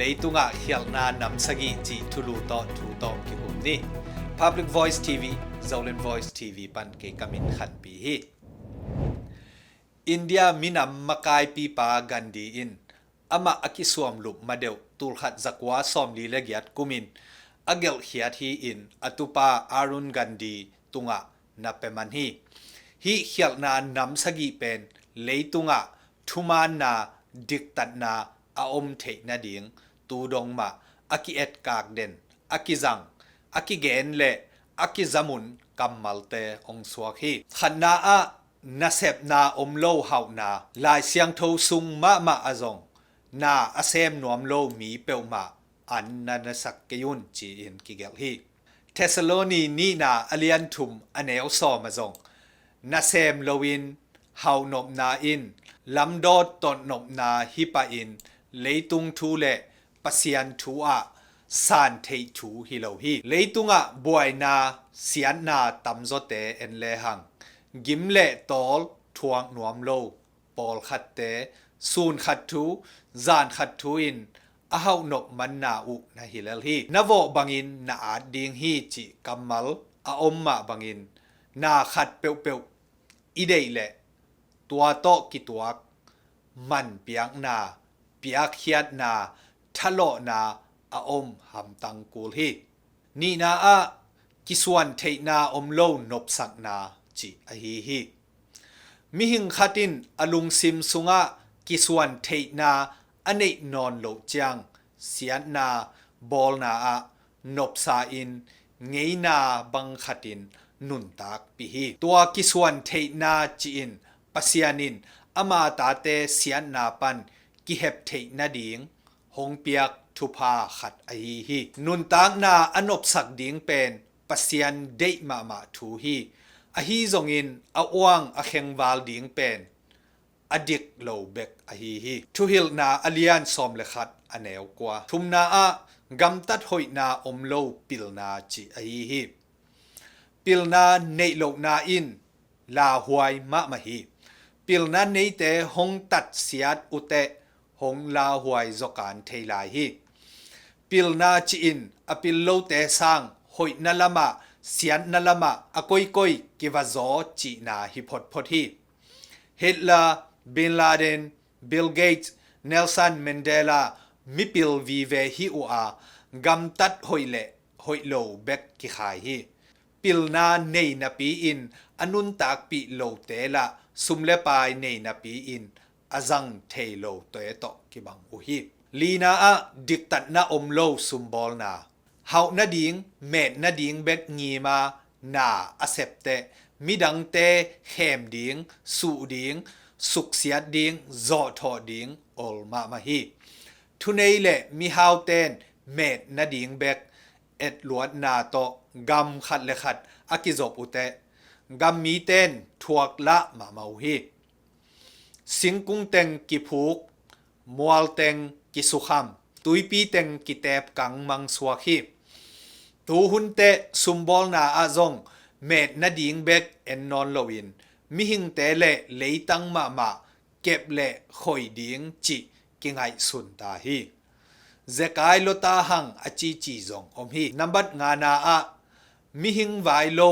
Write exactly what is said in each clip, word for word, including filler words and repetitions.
Leitungah khialhna nam sagih cih thulu tawh thu tawh kihum ni. Public Voice T V, Zoland Voice T V pan kei ka min Khanpi hi. India minam makaipipa Gandhi in amah a kisuamlup madeuh tulkhat zakua sawmli le giat kumin a gelhkhiat hi-in a tupa Arun Gandhi tungah na pia man hi. Hih khialhna nam sagih pen leitungah thumaanna, diktatna a om theih nading tu dong mah a ki-etkak den, a kizang, a kigen le a kizamun kammalte hong suak hi. Khatna ah nasepna om lo hauhna, Lai Siangtho sung mahmah ah zong na a sem nuam lo mi peuhmah an na nasak kei un ci-in kigelh hi. Thessaloni nihna a lian thum a neu sawm ah zong nasem loin hauhnopna in lamdawt totnopna hi pahin leitung thu le Pasian thu ah san theih thu hi lo hi. Leitungah buaina, siatna tamzawte en lehang gim le tawl thuak nuam lo pawlkhatte sun khat thu, zan khat thu in a hauhnop manna uh na hi lel hi. Na vawh bangin na at ding hi cih kammal a om mah bangin na khat peuhpeuh i deih leh tua tawh kituak manpiakna, piakkhiatna, thalawhna a om hamtang kul hi. Nihna ah kisuan theihna om lo nopsakna cih ahi hi. Mihing khat in a lungsim sungah kisuan theihna a neih nawn loh ciang siatna bawlna ah nopsa in ngeina bang khatin nuntakpih hi. Tua kisuan theihna ci-in Pasian in ama tate siatna pan kihep theih nading hong piak thupha khat ahi hi. Nuntakna a nopsak ding pen Pasian deih mahmah thu hi. Ahi zongin a uang a khengval ding pen a dik lo bek ahi hi. Thuhilhna a lian sawm le khat a neu kua. Thumna ah gamtat hoihna om lo pilna cih ahi hi. Pilna neih lohna in lauhuai mahmah hi. Pilna neite hong tatsiat uhteh hong lauhuai zawkan thei lai hi. Pilna ci-in a pil lote sang hoihna lamah, siatna lamah a koikoi kiva zaw cihna hi photphot hi. Hitler, Bin Laden, Bill Gates, Nelson Mandela mipil vive hi uh a, gamtat hoih le hoih lo bek kikhai hi. Pilna nei napi-in a nuntakpih lote lah sum le pai nei napi-in a zang thei lote tawh kibang uh hi. Lina ah diktatna om lo sumbawlna. Hauh nading, met nading bek ngima na a septeh midangte khem ding, suh ding, suksiat ding, zawhthawh ding ol mahmah hi. Thunei le mihauten met nading bek etluatna tawh gam khat le khat a kizop uhteh gam miten thuak lah mahmah uh hi. Singkung teng kiphuk, mual teng kisukham, tuipi teng kitep kangmang suak hi. Tuhun teh sumbawlna ah zong met nading bek en nawn loin mihingte le leitang mahmah kep le khoi ding cih kingaihsun ta hi. Zekai lota hang a cici zong om hi. Nambat ngana ah mihing vai lo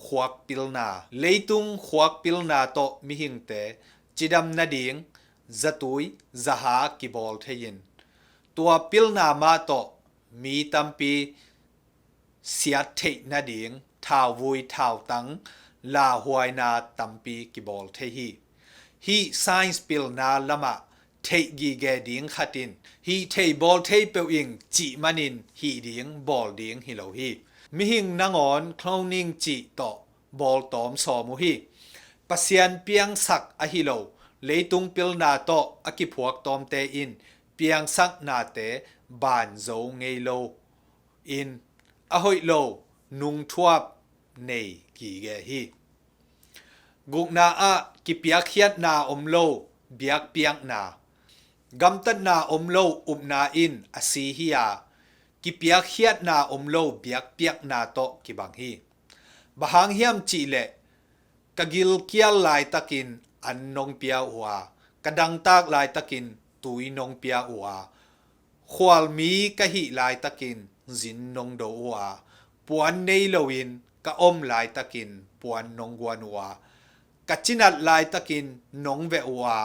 khuakpilna. Leitung khuakpilna tawh mihingte cidam nading zatui zaha kibawl thei-in tua pilna mah tawh mi tampi siat theih nading thauvui thautang lauhuaina tampi kibawl thei hi. Hih science pilna lamah theih gige ding khatin hih thei bawl thei peuh ing cih manin hih ding bawl ding hi lo hi. Mihing nangawn cloning cih tawh bawltawm sawm uh hi. Pasian piangsak ahi lo leitung pilna tawh a kiphuak tawmte in piangsaknate banzo ngei lo in a hoih lo nungthuap nei gige hi. Gukna ah kipiakkhiatna om lo biakpiakna. Gamtatna om lo upna in a si hi a, kipiakkhiatna om lo biakpiakna tawh kibang hi. Bang hang hiam cihleh ka gilkial laitakin an nong pia uh a, ka dangtak laitakin tui nong pia uh a, Khualmi ka hih laitakin zin nong do uh a, puan nei loin ka om laitakin puan nong guan uh a, ka cinat laitakin nong veh uh a,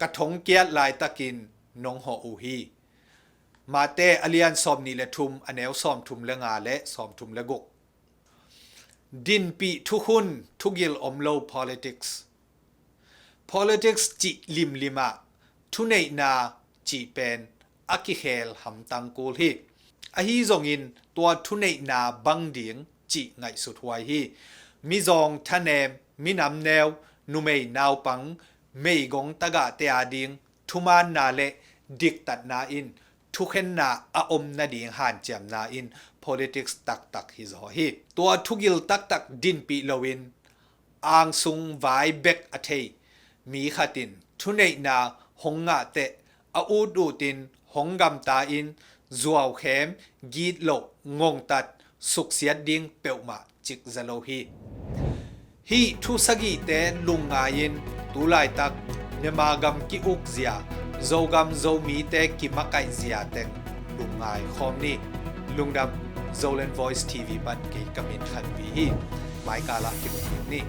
ka thongkiat laitakin nong hawh uh hi. Mate a lian sawmnih le thum, a neu sawmthum le nga le sawmthum le guk. Dinpih thukhun, thugil om lo politics. Politics cih limlim ah thuneihna cih pen a kikhel hamtang kul hi. Ahi zongin tua thuneihna bang ding cih ngaihsut huai hi. Mizawng thanem, minam neu, numei naupang, meigong tagahte a ding thumaanna le diktatna in thukhenna a om nading hanciamna in politics taktak hi zaw hi. Tua thugil taktak dinpih loin angsung vai bek a thei mi khat in thuneihna hong ngah teh a ut utin hong gamta in zuaukhem, gitloh, ngongtat, suksiat ding peuhmah cik za lo hi. Hih thu sagihte lungngai-in tu laitak Myanmar gam ki-uk zia, Zogam Zomite kimakaih zia teng lungngai khawm ni. Lungdam. Zoland Voice T V pan kei ka min Khan Pi hi. Maikal ah kimu ni.